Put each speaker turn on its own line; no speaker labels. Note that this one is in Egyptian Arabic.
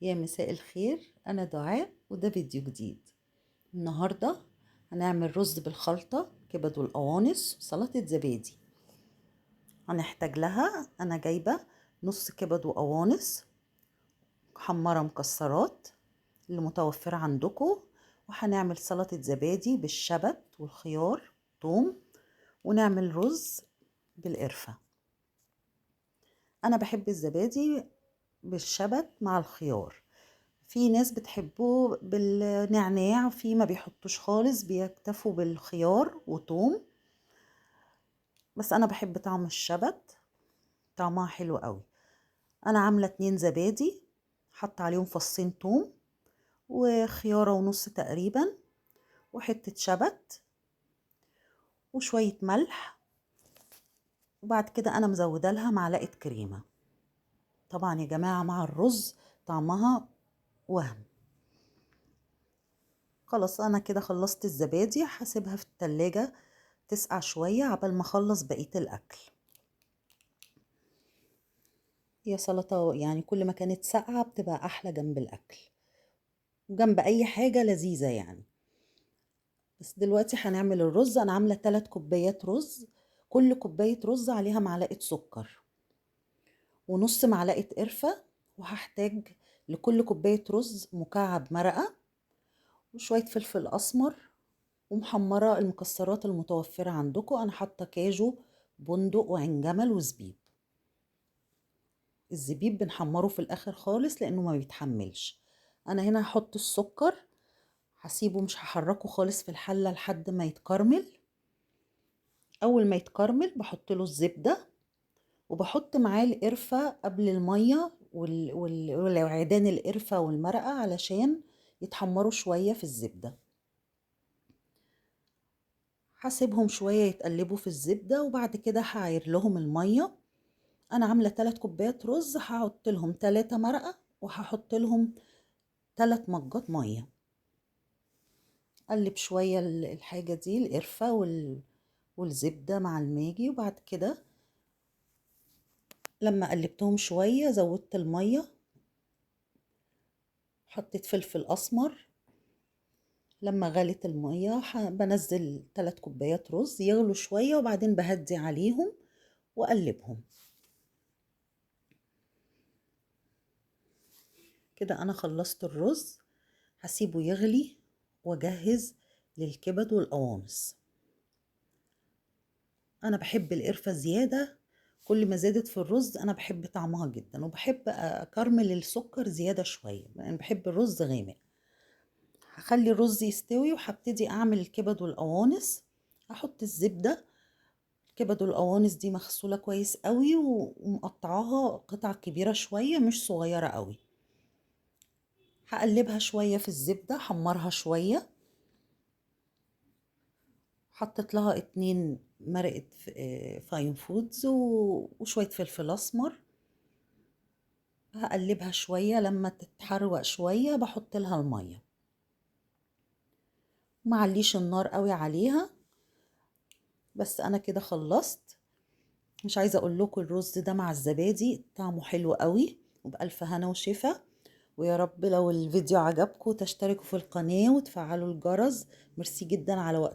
يا مساء الخير، أنا دعاء وده فيديو جديد. النهاردة هنعمل رز بالخلطة كبد والقوانص وسلطة زبادي. هنحتاج لها، أنا جايبة نص كبد وقوانص محمرة مكسرات اللي متوفرة عندكم، وهنعمل سلطة زبادي بالشبت والخيار توم، ونعمل رز بالقرفة. أنا بحب الزبادي بالشبت مع الخيار، في ناس بتحبه بالنعناع، في ما بيحطوش خالص، بيكتفوا بالخيار وتوم، بس أنا بحب طعم الشبت، طعمها حلو قوي. أنا عاملة 2 زبادي، حط عليهم فصين توم وخيارة ونص تقريبا، وحتة شبت وشوية ملح، وبعد كده أنا مزودة لها معلقة كريمة. طبعا يا جماعة مع الرز طعمها وهم. خلاص أنا كده خلصت الزبادي، هسيبها في التلاجة تسقع شوية عبال ما أخلص بقية الأكل. هي سلطة يعني كل ما كانت ساقعة بتبقى أحلى جنب الأكل وجنب أي حاجة لذيذة يعني. بس دلوقتي هنعمل الرز. أنا عاملة 3 كوبايات رز، كل كوباية رز عليها معلقة سكر ونص معلقة قرفة، وهحتاج لكل كوباية رز مكعب مرقة وشوية فلفل أسمر ومحمرة المكسرات المتوفرة عندكم. أنا حاطة كاجو، بندق، وعين جمل وزبيب. الزبيب بنحمره في الآخر خالص لأنه ما بيتحملش. أنا هنا هحط السكر، هسيبه مش هحركه خالص في الحلة لحد ما يتكرمل. أول ما يتكرمل بحط له الزبدة، وبحط معاه القرفة قبل المية والعيدان القرفة والمرقة علشان يتحمروا شوية في الزبدة. هسيبهم شوية يتقلبوا في الزبدة، وبعد كده هعير لهم المية. أنا عاملة 3 كوبايات رز، هحط لهم 3 مرقة وهحط لهم 3 مجات مية. قلب شوية الحاجة دي، القرفة والزبدة مع الماجي، وبعد كده لما قلبتهم شوية زودت المية، حطيت فلفل أسمر. لما غلت المية بنزل 3 كوبايات رز يغلوا شوية، وبعدين بهدي عليهم وأقلبهم كده. أنا خلصت الرز، هسيبه يغلي وأجهز للكبد والقوانص. أنا بحب القرفة زيادة، كل ما زادت في الرز أنا بحب طعمها جدا، وبحب أكرمل السكر زيادة شوية، أنا بحب الرز غامق. هخلي الرز يستوي وهبتدي أعمل الكبد والقوانص. هحط الزبدة. الكبد والقوانص دي مغسولة كويس قوي ومقطعاها قطع كبيرة شوية مش صغيرة قوي. هقلبها شوية في الزبدة، حمرها شوية. حطيت لها 2 مرقة فاين فودز وشوية فلفل أسمر. هقلبها شوية، لما تتحروق شوية بحط لها المية. معليش النار قوي عليها. بس أنا كده خلصت. مش عايزة أقول لكم الرز ده مع الزبادي طعمه حلو قوي، وبألف هنا وشفا. ويا رب لو الفيديو عجبكم تشتركوا في القناة وتفعلوا الجرس. ميرسي جدا على وقتكم.